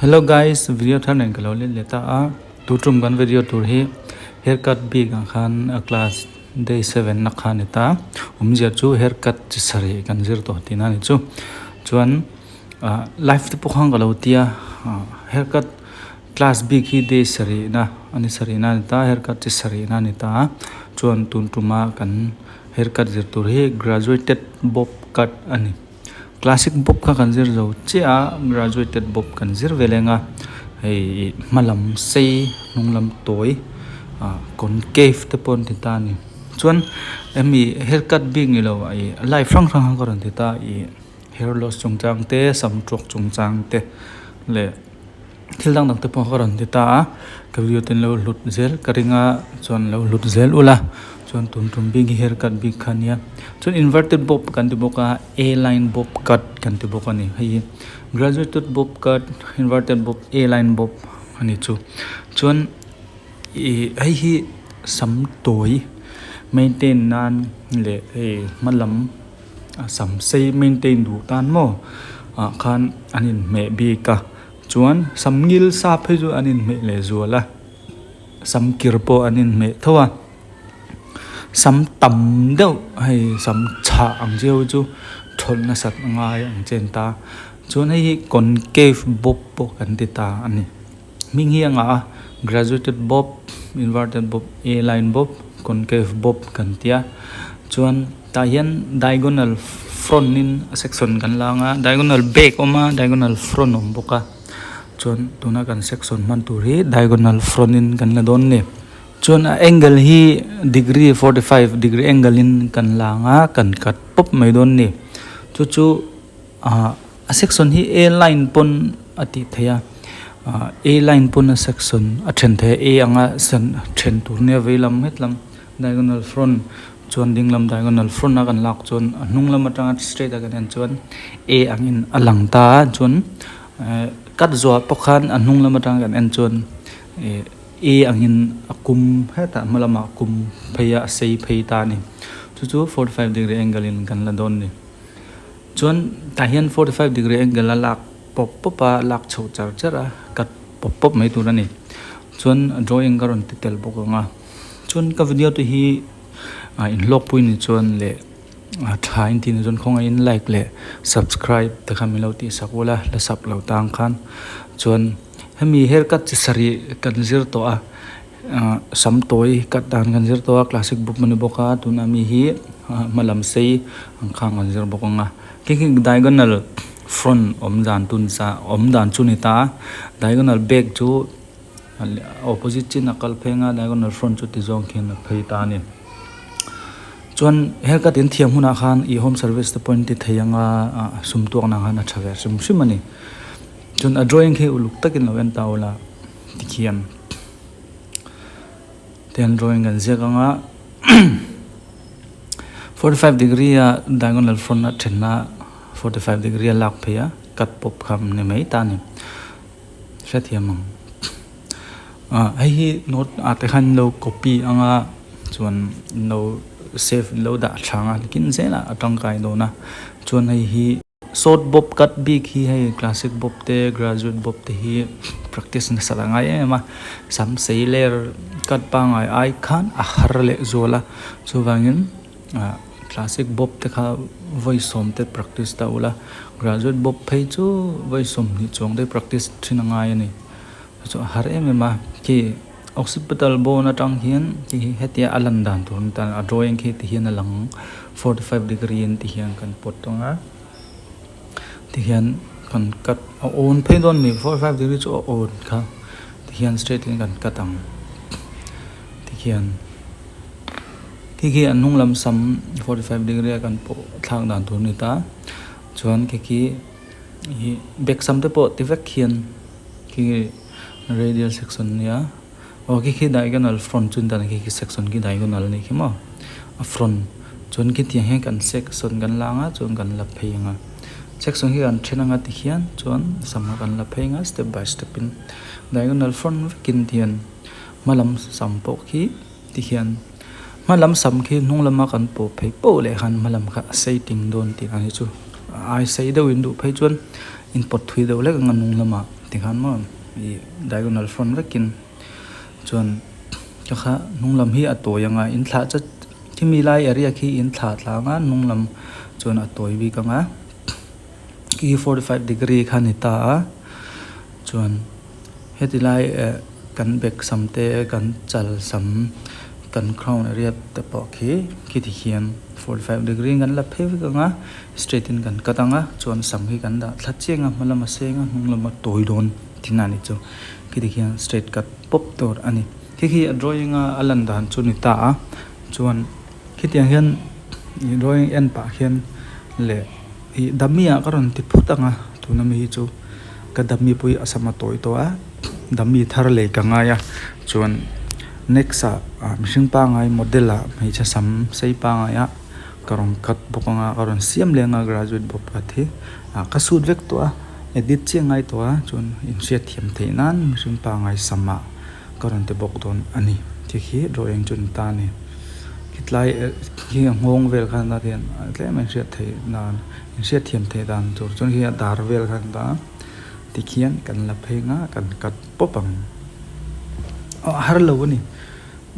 Hello guys video thar nen ka lo let leh ta a tu tum kan video tur hi haircut bik ah khan a class day seven na kha a ni ta awmzia chu haircut chi sarih kan zir tawh tihna a ni chu chuan ah live te pawh khan ka lo tia ah haircut class bik hi day sarih na a ni sarih na a ni ta haircut chi sarih na a ni ta a chuan tun tuma kan haircut zir tur hi graduated bob cut a ni. Classic bob kha kan zir zo chiah a graduated bob kan zir ve leng a hei hma lam sei hnung lam tawi ah concave te pawh an ti ta a ni chuan hemi haircut bik ni lo ih live hrang hrang kha ka rawn ti ta ih hair loss chungchang te sam tuak chungchang te leh thil dang dang te pawh ka rawn ti ta a ka video te an lo hlut zel ka ring a chuan lo hlut zel ula chuan tun tum bik hi haircut bik kha ania chuan inverted bob kan ti bawk a a line bob cut kan ti bawk a ni hei hi graduated bob cut inverted bob a line bob a ni chu chuan ih hei hi sam tawi maintain nan leh hei hma lam a sam sei maintain duh tan maw ah khan an inhmeh bik a. Chuan sam ngil sa phei chu an inhmeh leh zual a, sam kir pawh an inhmeh tho a, sam tam deuh hei sam chhah ang chiau chu thawlh nasat a ngai ang chen ta chuan hei hi concave bob pawh kan ti ta a ni hming hi a ngah a graduated bob inverted bob a line bob concave bob kan tia chuan. Tah hian diagonal front in section kan la ang a diagonal back a awm a diagonal front a awm bawk a chuan tuna kan section hman tur hi diagonal front in kan la dawn a ni chuan a angle hi degree 45 degree angle in kan la ang a kan cut pawp mai dawn a ni chu chu ah a section hi a line pawn a tih theih a ah a line pawn a section a then theih a a anga then tur nia vei lam het lam diagonal front. Chuan ding lam diagonal front a kan lak chuan a hnung lam atanga straight a kan en chuan a angin a lang ta a chuan ehh cut zawhah pawh khan a hnung lam atanga kan en chuan ehh a angin a kum hetah hma lamah a kum phei a a sei phei ta a ni chu chu 45 degree angle in kan la dawn a ni chuan tah hian 45 degree angle a lak pawp pawp a lak chhoh char char a cut pawp pawp mai tur a ni chuan drawing ka rawn ti tel bawk ang a chuan ka video te hi. Ah inhlawkpui ni chuan leh ah tha in tih ni chuan khawngaihin like leh subscribe te kha min lo tih sak ula la sub lo tang khan chuan hemi haircut chi sarih kan zir tawh a ah sam tawi cut dan kan zir tawh a classic book a ni bawk a tuna mi hi hma lam sei ang khang kan zir bawk ang a khi khi diagonal front awm dan tun sa awm dan chu ni ta a diagonal back chu. Opposite chin a kal pheng a diagonal front chu ti zawng khian a phei ta a ni chuan haircut in thiam hunah khan ih home service te pawh in ti thei ang a ah sum tuak na khan a tha ve hrim hrim a ni chuan a drawing khi uluk takin lo en ta ula tikhian tihian drawing kan ziak ang a 45 degree a diagonal front a thenna 45 degree a lak phei a cut pawp kha ni mai ta a ni. Hrethiam ang. Ah hei hi note ah te khan lo copy anga chuan lo save lo dah tha ang a kin zelah a tangkai dawn a chuan hei hi short bob cut bik hi hei classic bob te graduate bob te hi practice nasa la ngai em em a sam sei ler cut pangngai ai khan a har leh zual a chuvangin ah classic bob te kha vawi sawm te practice ta ula graduate bob phei chu vawi sawmhnih chuang te practice thin a ngai a ni chu a har em em a khi occipital bone atang hian ti hi hetia a lan dan tur ni ta a drawing khi ti hian a lang 45 degree in ti hian kan pawt ang a ti hian kan cut a awn phei dawn a ni 45 degree chu a awn kha ti hian straight in kan cut ang ti khian. Khi khi an hnung lam sam 45 degree a kan pawh thlak dan tur a ni ta chuan khi khi ih back sam te pawh ti vek hian khi radial section a nia aw khi khi diagonal front chu ni ta khi khi section khi diagonal a nih khi maw a front chuan khitiang hian kan section kan la ang a chuan kan la phei ang a section khi kan then ang a ti hian chuan sam kha kan la phei ang a step by step in diagonal front vekin tihian hma lam sam pawh khi. Ti hian hma lam sam khi hnung lama kan pawh phei poh leh khan hma lam kha a sei ting dawn tih ang hi chu a ai sei deuhin duh phei chuan in pawt thui deuh hlek ang a hnung lamah Tikhan maw ih diagonal front vekin chuan ka kha hnung lam hi a tawi ang a in thlah chat khimi lai area khi in thlah tlang a hnung lam chuan a tawi bik ang a khi 45 degree kha a ni ta a chuan heti lai eh kan bek sam te kan chal sam kan crown area te pawh khi khiti hian 45 degree in kan la phei vek ang a straight in kan cut ang a chuan sam hi kan dah thla chiang a hma lama seng a hnung lama tawi dawn thin a ni chu khiti khian straight cut pawp tur a ni khi khi a drawing a a lan dan chu ni ta a chuan khitiang hian ih drawing en pah khian leh ih dummy ah ka rawn ti phut ang a tuna mi hi chu ka dummy pawh hi a sam a tawi tawh a dummy thar lei ka ngai a chuan next ah ah mihring pangngai model ah hmeichhe sam sei pangngai ah ka rawn cut bawk ang a ka rawn siam leh ang a graduate bawk cut hi ah ka suit vek tawh a edit chiah ngai tawh a chuan inhriat thiam theih nan mihring pangngai sam ah ka rawn ti bawk dawn a ni khi khi drawing chu a ni ta a ni hetlai khi a nghawng vel khan a hian tlem a inhriat theih dan inhriat thiam theih dan tur chuan khi a dar vel khan a tikhian kan la phei ang a kan cut pawp ang aw a har lo a ni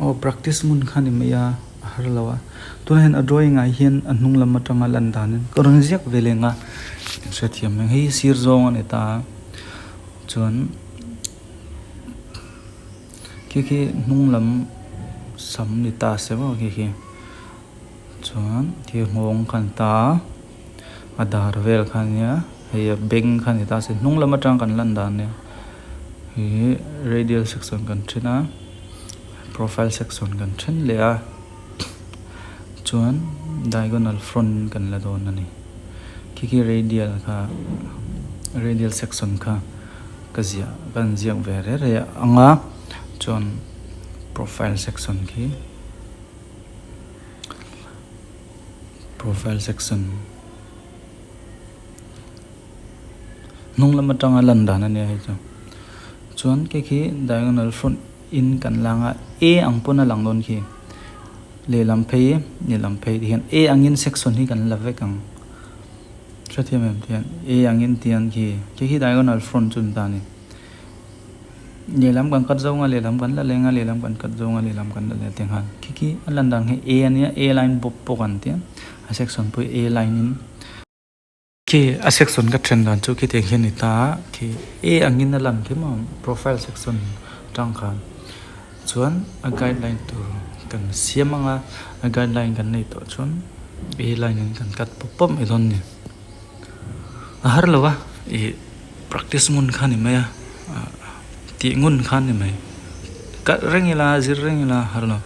aw practice hmun kha a ni mai a a har lo a tunah hian a drawing ah hian a hnung lam atanga lan danin ka rawn ziak ve leng a hrethiam ang hei sir zawng a ni ta a chuan. Khi khi hnung lam sam ni ta se maw khi khi chuan khi nghawng kha a ni ta a a dar vel kha a nia hei a beng kha a ni ta se hnung lam atang kan lan dan nia ih radial section kan then a profile section kan then leh a chuan diagonal front kan la dawn a ni khi khi radial kha radial section kha. Ka ziah ka han ziak ve reh reh ang a chuan profile section khi profile section hnung lam atanga lan dan a nia hei chu chuan khi khi diagonal front in kan la ang a a ang pawn a lang dawn khi lehlam phei lehlam phei ti hian a angin section hi kan la vek ang. Hrethiam em tian A angin tian khi khi khi diagonal front chu ni ta a ni. Lehlam kan cut zawng a lehlam kan la leng a lehlam kan cut zawng a lehlam kan la leh a tinghal khi khi a lan dan hi A ania A line bawk bawk an tia a section pawh hi A line in khi a section ka then dan chu khitiang hi a ni ta a khi A angin a lan khi maw profile section tang khan chuan a guideline tur kan siam ang a a guideline kan nei tawh chuan a line in kan cut pawp pawp mai dawn a ni a har lo a ih practice ngun kha a ni mai a ah tih ngun kha a ni mai kalh reng ila zir reng ila a har lo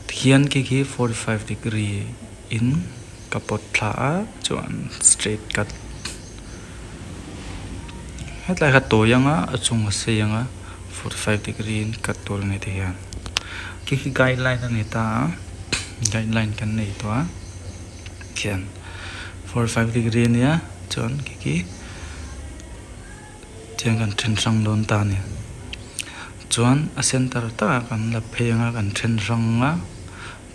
tikhian khi khi 45 degree in ka pawt thla a chuan straight cut hetlai kha tawi ang a a chung a sei ang a 45 degree in cut tur a ni ti hian khi khi guideline a ni ta a guideline kan nei tawh a khian 45 degree a nia chuan khi khi tiang kan then hrang dawn ta a ni chuan a center takah kan la phei ang a kan then hrang a.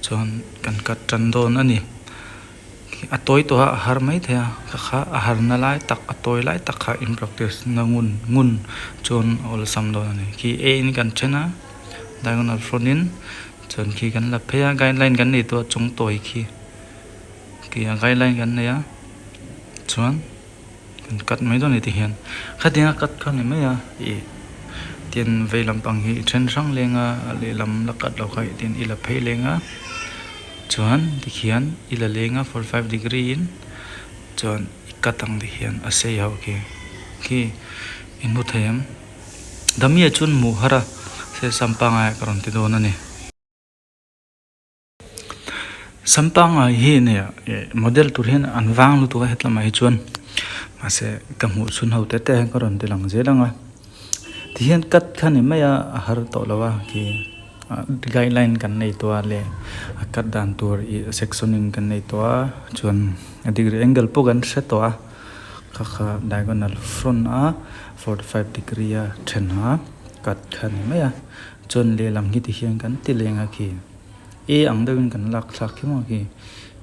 Chuan kan cut tan dawn a ni. A tawi tawh a, a har mai thei a, ka kha a harna lai tak a tawi lai tak kha in practice na ngun ngun chuan a awlsam dawn a ni. Khi A in kan then a, diagonal front in chuan khi kan la phei a, guideline kan nei tawh a chung tawi khi khi a guideline kan nei a chuan. Kan cut mai dawn a ni ti hian khatiang a cut kha a ni mai a ih tin vei lampang hi i then hrang leng a a lehlam la cut loh kha tin i la phei leng a chuan tikhian i la leng a 45 degree in chuan i cut ang tikhian a sei ho khi khi i hmu thei ang damiah chuan hmuh har a se sam pangngai ah ka rawn ti dawn a ni. Sam pangngai hi nia ih model tur hian an vang lutuk a hetlamah hi chuan mahse ka hmuh chhun ho te te hian ka rawn ti lang zel ang a tihian cut kha ni mai a a har tawh lo a khi guideline kan nei tawh a leh a cut dan tur ih section in kan nei tawh a chuan a degree angle pawh kan hre tawh a kha kha diagonal front a 45 degree a then a cut kha ni mai a. Chuan lehlam hi tihian kan ti leng a khi A ang deuhin kan lak thlak khi maw khi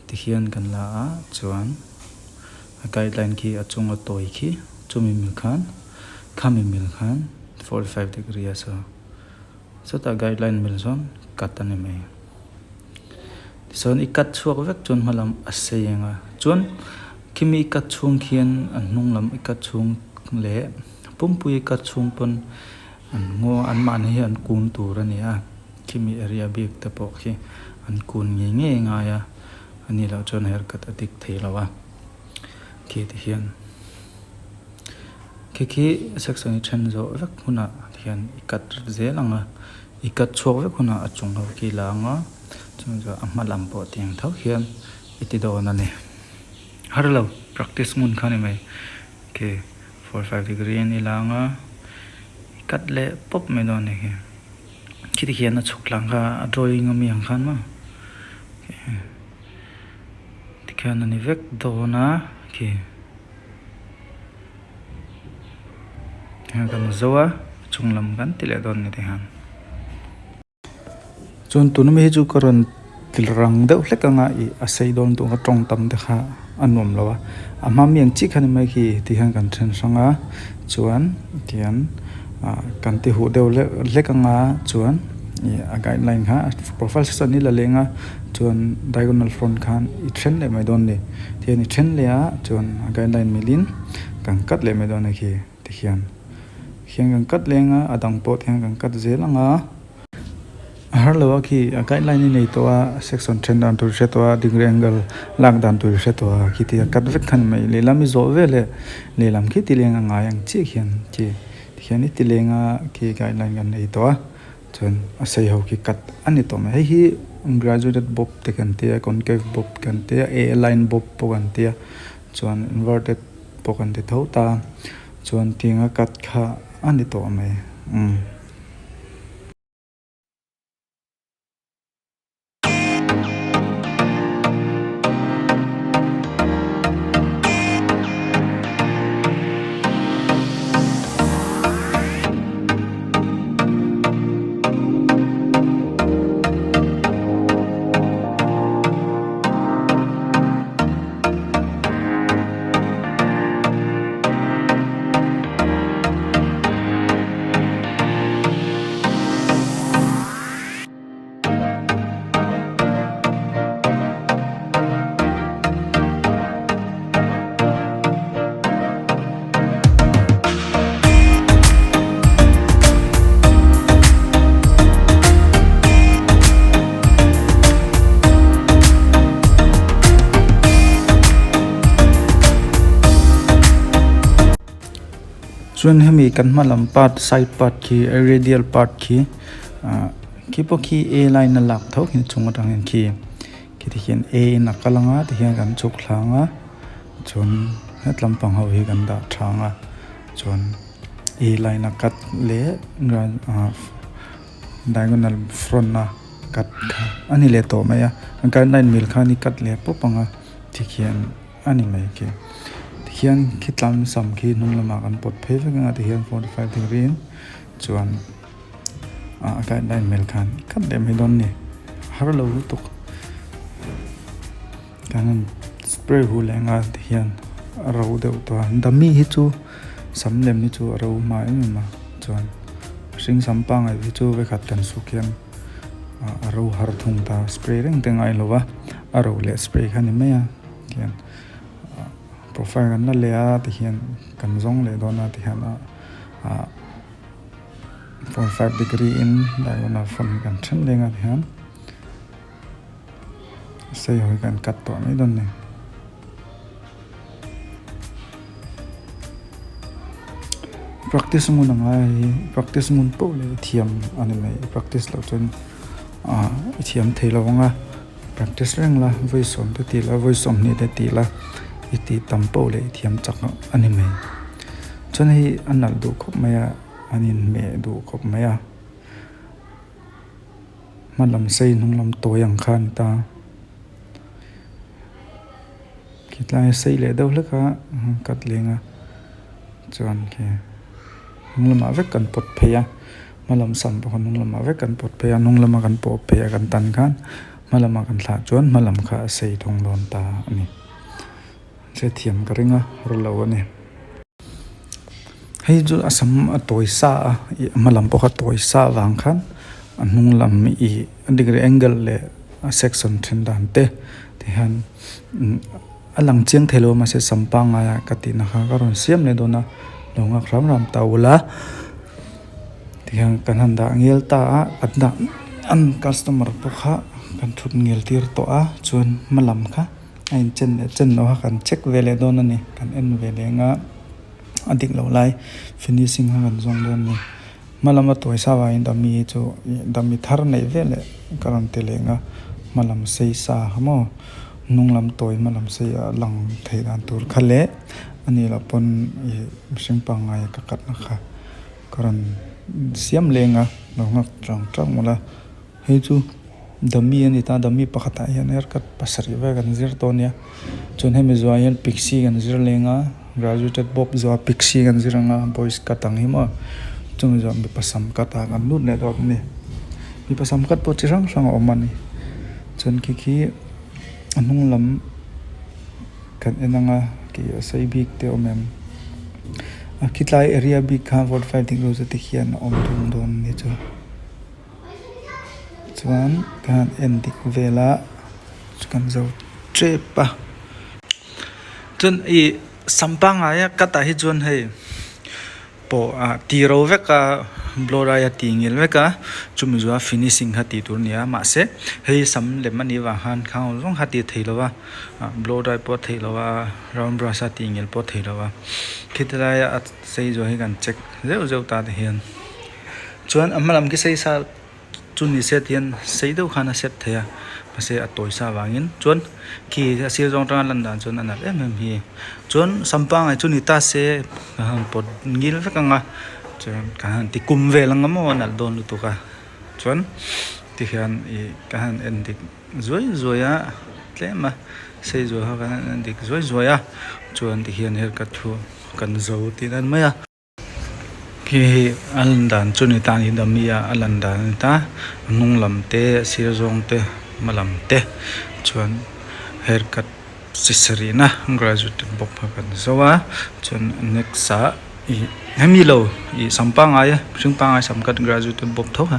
tihian kan la a chuan a guideline khi a chunga tawi khi chumi mil khan Khami mil khan 45 degree a saw. Chutah guideline mil chuan cut a ni mai. Tichuan i cut chhuak vek chuan hma lam a sei ang a, chuan khimi i cut chhung khian a hnung lam i cut chhung leh pumpui i cut chhung pawn an ngaw an mahni hi an kun tur a ni a, khimi area bik te pawh khi an kun ngei ngei ngai a, a nih loh chuan haircut a dik thei lo a, khi ti hian. Khi khi section i then zawh vek hunah hian i cut zel ang a, i cut chhuak vek hunah a chung ho khi la ang a, chuan chu a hma lam pawh tiang tho hian i ti dawn a ni. Har lo practice ngun kha ni mai. Khi 45 degree in i la ang a, i cut leh pawp mai dawn a ni khi. Khiti khian a chhuk tlang kha a drawing ami ang khan maw tikhian a ni vek dawn a khi. Heng kan zo a chung lam kan ti leh dawn ni teh han. Chuan tuna mi hi chu ka rawn ti rang deuh hlek anga ih a sei dawn tawh kha tawng tam te kha a nuam lo a a hma mi ang chiah kha ni mai khi ti hian kan then hrang a chuan tihian ah kan ti huh deuh hlek hlek anga chuan ih a guideline kha profile section hi la leng a chuan diagonal front khan i then leh mai dawn a ni. Tihian i then leh a chuan a guideline milin kan cut leh mai dawn a khi tikhian khian kan cut leng a a dang pawh tihian kan cut zel ang a a har lo a khi a guideline i nei tawh a section then dan tur i hre tawh a degree angle lak dan tur i hre tawh a khi tia cut vek khan mai lehlam i zawh veleh lehlam khi ti leng a ngai ang chiah khian khi tikhian i ti leng a khi guideline kan nei tawh a. Chuan a sei ho khi cut a ni tawh mai. Hei hi graduated bob te kan tia concave bob kan tia A line bob pawh kan tia chuan inverted pawh kan ti tho ta chuan tianga cut kha a ni tawh mai umm. Chuan hemi kan hma lam part side part khi radial part khi ah khi pawh khi a line a lak tho khi chung atang hian khi khi ti hian a in a kal anga ti hian kan chhuk thlang a chuan het lampang ho hi kan dah tha ang a chuan a line a cut leh ah diagonal front a cut kha a ni leh tawh mai a a guideline mil khan i cut leh pawp ang a tikhian. A ni mai khi. Tikhian khi tlam sam khi hnung lamah kan pawt phei vek anga tihian 45 degree in chuan a guideline hmel khan i khat leh mai dawn ni. A har lo lutuk. Kan han spray huh leh anga tihian a ro deuh tawh a. Dummy hi chu sam lem hi chu a ro hma em em a chuan hring sam pangngai hi chu vekhat kan suk hian a ro har thung ta spray reng te ngai lo va a ro leh spray kha a ni mai a. Tihian profile kan la leh a tihian kan zawng leh dawn a tihian ah 45 degree in diagonal front hi kan then leng a tihian sei ho hi kan cut tawh mai dawn a ni. Practice ngun a ngai a hi practice ngun poh leh i thiam a ni mai i practice loh chuan ah i thiam thei lo ang a. Practice reng la, vawi sawm te ti la, vawi sawmhnih te ti la, i tih tam poh leh i thiam chak a ni mai. Chuan hei a nalh duh khawp mai a, an inhmeh duh khawp mai a. Hma lam sei hnung lam tawi ang kha a ni ta. Khitlai a sei leh deuh hlek a, cut leng a, chuan khi hnung lamah vek kan pawt phei a. Hma lam sam pawh kha hnung lamah vek kan pawt phei a hnung lama kan pawh phei a kan tan khan hma lama kan thlah chuan hma lam kha a sei thung dawn ta a ni hrethiam ka ring a ru lo a ni. Hei chu a sam a tawi sa a ih a hma lam pawh kha tawi sa avang khan a hnung lam ih a degree angle leh a section then dan te ti hian a lang chiang thei lo a mahse sam pangngai a ka tihna kha ka rawn siam leh dawn a lo nghak ram ram ta ula ti hian kan han dah ngel ta a kan dah an customer pawh kha kan thut ngel tir tawh a chuan hma lam kha a inchen leh chen loh a kan check ve leh dawn a ni kan en ve leh ang a. A dik loh lai finishing kha kan zawng dawn a ni hma lama tawi sa vangin dummy hi chu dummy thar neih vel leh ka rawn ti leh ang a hma lam sei sa kha maw hnung lam tawi hma lam sei a lang theih dan tur kha leh a nih loh pawn ih mihring pangngai ka katna kha ka rawn siam leng a lo nghak tang tang mawlh a. Hei chu dummy a ni ta dummy pakhatah hian haircut pasarih vel kan zir tawh a nia chuan hemi zawhah hian pixie kan zir leng a graduated bob zawhah pixie kan zir ang a boys cut ang hi maw chumi zawhah mipa sam cut ah kan lut leh dawn a ni mipa sam cut pawh chi hrang hrang a awm a ni chuan khi khi a hnung lam kan en ang a kih a sei bik te a awm em a khitlai area bik kha 45 degree te khian a awm thung dawn a ni chu. Chuan ka han en dik vel a kan zo tep a chuan ih sam pangngai a cut ah hi chuan hei pawh ah ti ro vek a blow dry a ti ngil vek a chumi zawh a finishing kha tih tur a ni a mahse hei sam lem a nih avang khan khang zawng zawng kha a ti thei lo va ah blow dry pawh a theih loh a round brush a tih ngil pawh a theih loh a khiti laia a sei zawh hi kan check zeuh zeuh ta te hian. Chuan a hma lam khi sei sa chu ni se tihian sei deuh khan a set thei a mahse a tawi sa avangin chuan khi a sir zawng atanga lan dan chuan a nalh em em hi chuan sam pangngai chu ni ta se ka han pawt ngil vek ang a chuan ka han ti kum vel ang maw a nalh dawn lutuk a chuan tikhian ih ka han en dik zuai zuai a tlem a sei zual kha kan han en dik zuai zuai a chuan tikhian haircut chu kan zo tih a ni mai a. Khi hi a lan dan chu ni ta a ni dummy a a lan dan a ni ta a hnung lam te a sir zawng te hma lam te chuan haircut chi sarih na graduate bawk kha kan zo a chuan next ah ih hemi lo ih sam pangngai a mihring pangngai sam cut graduate bawk tho kha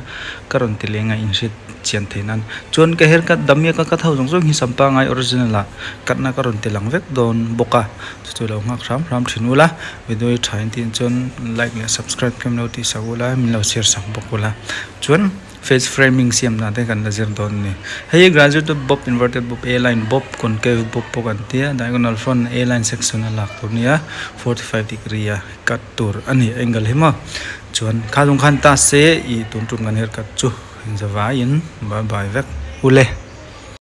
ka rawn ti leng a inhriat chian theih nan chuan ka haircut dummy a ka cut ho zawng zawng hi sam pangngai original ah cut na ka rawn ti lang vek dawn bawk a. Chu chu lo nghak hram hram thin ula video hi tha in tih chuan like leh subscribe khem lo tih sak ula min lo share sak bawk ula chuan face framing siam dan te kan la zir dawn a ni hei hi graduate bob inverted bob a line bob concave bob pawh kan tia diagonal front a line section a lak tur a nia 45 degree a cut tur a ni angle hi maw chuan kha lung khan ta se ih tun tum kan haircut chu inzavaiin bye bye vek ule.